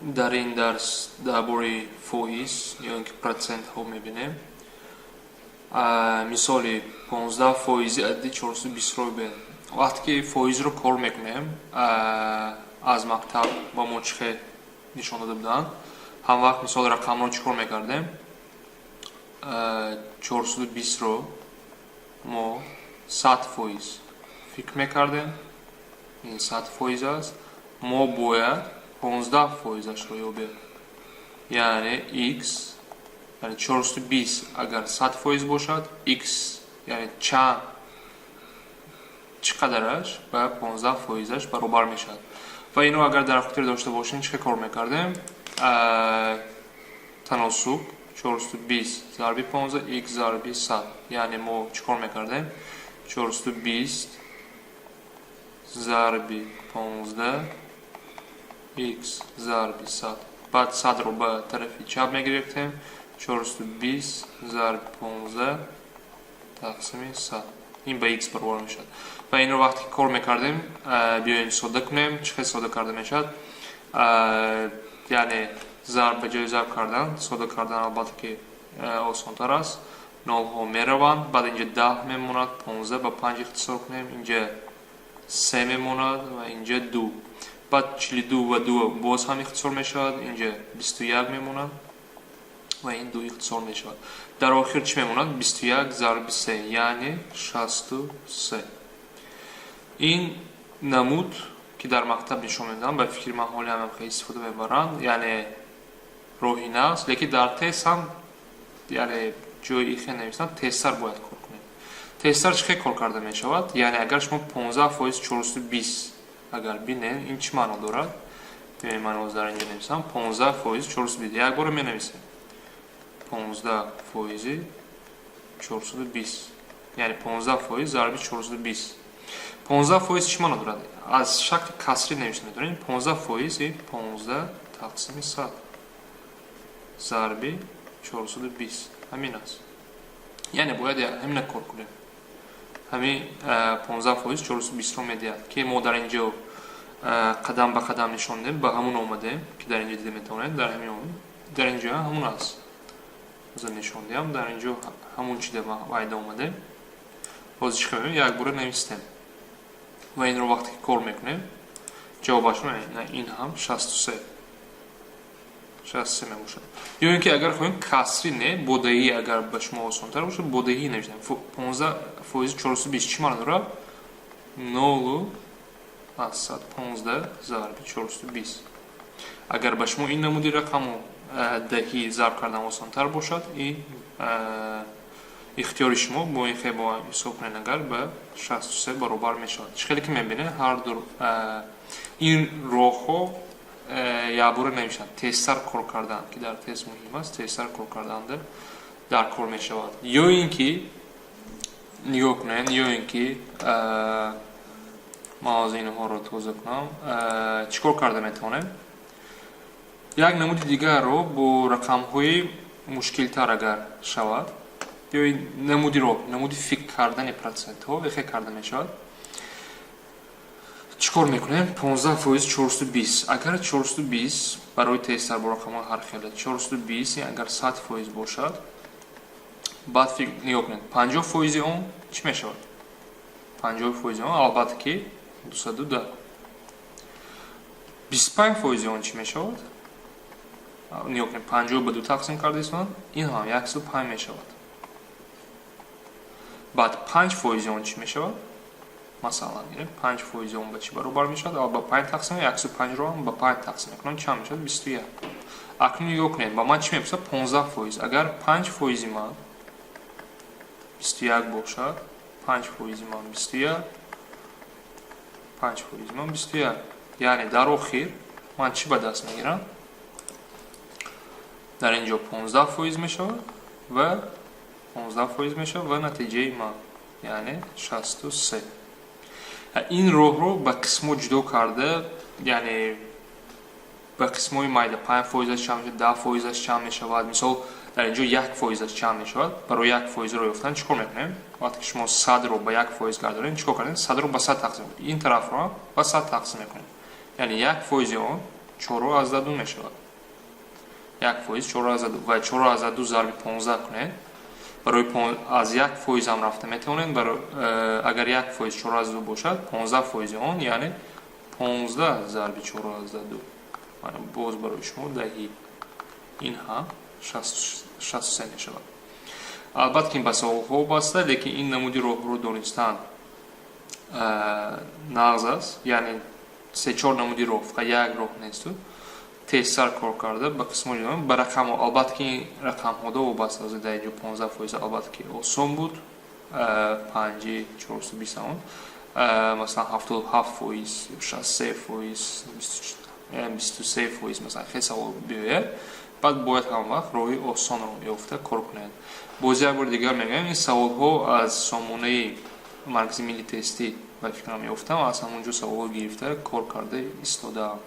Дар ин дарс дар бораи фоиз ё ин ки процентҳо мебинем. Мисоли 15 фоизи адади 420-ро бибинем. Вақте ки фоизро кор мекунем, аз мактаб ба мо чӣ хел нишон дода буданд? Ҳам вақт, мисол, рақамро чӣ кор мекардем? 420-ро мо 100% фикр мекардем. Ин 100% аст. Мо бояд 15 фоизашро ёбем. Яъне x, яъне 420 агар 100% бошад, x, яъне чанд, чӣ қадараш ба 15 фоизаш баробар мешавад. Ва инро агар дар хотир дошта бошем, чӣ кор мекардем? Таносуб 420 зарби 15 x зарби 100. Яъне мо чӣ кор мекардем? 420 зарби 15 x зарби 100. Баъд 100-ро ба тарафи чап мегирифтем. 420 зарби 15 тақсими 100. Ин ба x баробар мешавад. Ва инро вақте ки кор мекардем, биёем, сода кунем. Чӣ хел сода карда мешавад? Яъне зарб ба ҷои зарб кардан, сода кардан, албатта ки, осонтар аст. Нолҳо мераванд, баъд инҷа 10 мемонад, 15 ба панҷ ихтисор кунем, инҷа се мемонад ва инҷа ду. Баъд 42 ва ду боз ҳам ихтисор мешавад, инҷа 21 мемонад ва ин ду ихтисор мешавад. Дар охир чӣ мемонад? 21 зарби се, яъне 63. Ин намуд, ки дар мактаб нишон медиҳанд, ба фикри ман, ҳоли ҳам хеле истифода мебаранд, яъне роҳи наст, лекин дар тест ҳам, яъне ҷои ихе нависанд, тезтар бояд кор кунем. Тезтар чӣ хел кор карда мешавад? Яъне агар шумо 15% 420 агар бинед, ин чӣ маъно дорад? Биёед, ман ҳозир дар инҷо нависам: 15% 420. Як бора менависем: 15 фоизи 420, яъне 15% зарби 420. 15% чӣ маъно дорад? Аз шакли касрӣ навишта метавонем: 15 фоизи 15 тақсими 100 зарби 420 ҳамин аст. Яъне бояд ҳамина кор кунем. Ҳамин 15% 420-ро медиҳад, ки мо дар инҷо қадам ба қадам нишон додем, ба ҳамун омадем, ки дар инҷо дида метавонед. Дар ҳамин, дар инҷо ҳамун аст. Ҳозир нишон диҳам, дар инҷо ҳамун чида вайда омадем. Ҳозир чӣ кардем? Як бора навистем ва инро вақте ки кор мекунем, ҷавобашро ин ҳам 63, 63 мебошад. Ё ин ки агар хоҳем, касрӣ не, бо даҳӣ, агар ба шумо осонтар бошад, бо даҳӣ навиштем. 15% 420 чӣ маъно дорад? 0,15 зарби 420. Агар ба шумо ин намуди рақаму даҳӣ зарб кардан осонтар бошад, ин ихтиёри шумо. Бо ин хел бо ҳисоб кунед, агар ба 63 баробар мешавад. Чӣ хеле ки мебинед, ҳарду ин роҳҳо якбора навиштанд, тезтар кор кардан, ки дар тест муҳим аст, тезтар кор карданда дар кор мешавад. Ё ин ки нигоҳ кунед, ё ин ки ман ҳозир инҳоро тоза кунам, чӣ кор карда метавонем? Як намуди дигарро бо рақамҳои мушкилтар агар шавад, ё намуди роҳ, намуди фикр кардани процентҳо ихе карда мешавад. Чӣ кор мекунем? 15% 420. Агар 420, барои тезтар бо рақамҳои ҳар хела, 420 агар 100% бошад, баъд фикр, нигоҳ кунед, 50 фоизи он чӣ мешавад? 50 фоизи он, албатта ки, 210. 25 фоизи он чӣ мешавад? Нигоҳ кунед, 50 ба ду тақсим кардаистон, ин ҳам 105 мешавад. Баъд 5 фоизи он чӣ мешавад? Масалан, гирем, 5 фоизи он ба чӣ баробар мешавад? Аввал ба панҷ тақсим, 105-ро ҳам ба панҷ тақсим мекунам, чанд мешавад? 21. Акнун нигоҳ кунед, ба ман чӣ мепурсад? 15%. Агар 5 фоизи ман 21 бошад, 5 фоизи ман 21, 5 фоизи ман 21, яъне дар охир ман чӣ ба даст мегирам? Дар ин ҷо 15% мешавад ва 15% мешавад ва натиҷаи ман, яъне, 63. Ин роҳро ба қисмҳо ҷудо карда, яъне ба қисмҳои майда: 5 фоизаш чанд мешавад, 10 фоизаш чанд мешавад, мисол, дар ин ҷо 1 фоизаш чанд мешавад. Барои 1 фоизро ёфтан чӣ кор мекунем? Вақте ки шумо 100-ро ба 1% гардонед, чӣ кор кардем? 100-ро ба 100 тақсим, ин тарафро ба 100 тақсим мекунем, яъне 1 фоизи он 4,2 мешавад. 1% 4,2 ва 4,2 зарби 15 кунед. Барои аз 1% ҳам рафта метавонед. Агар 1% 4,2 бошад, 15 фоизи он, яъне 15 зарби 4,2, боз барои шумо даҳи ин ҳам 63 мешавад. Албатта, ки ин ба саволҳо вобаста, лекин ин намуди роҳро донистан нағз аст, яъне се-чор намуди роҳ, фақат як роҳ несту. Тезтар кор карда, ба қисмо ҷудо, ба рақамҳо. Албатта, ки ин рақамҳода вобаста аст. Дар инҷо 15%, албатта, ки осон буд, панҷи 420 он, масалан, 77%, 63%, 23%, масалан, хеле савол биёяд, баъд бояд ҳама вақт роҳи осонро ёфта кор кунед. Боз як бори дигар мегӯям, ин саволҳо аз сомонаи Маркази милли тестӣ, ба фикрам, ёфтам, аз ҳамон ҷо саволҳо гирифта, кор карда истодаам.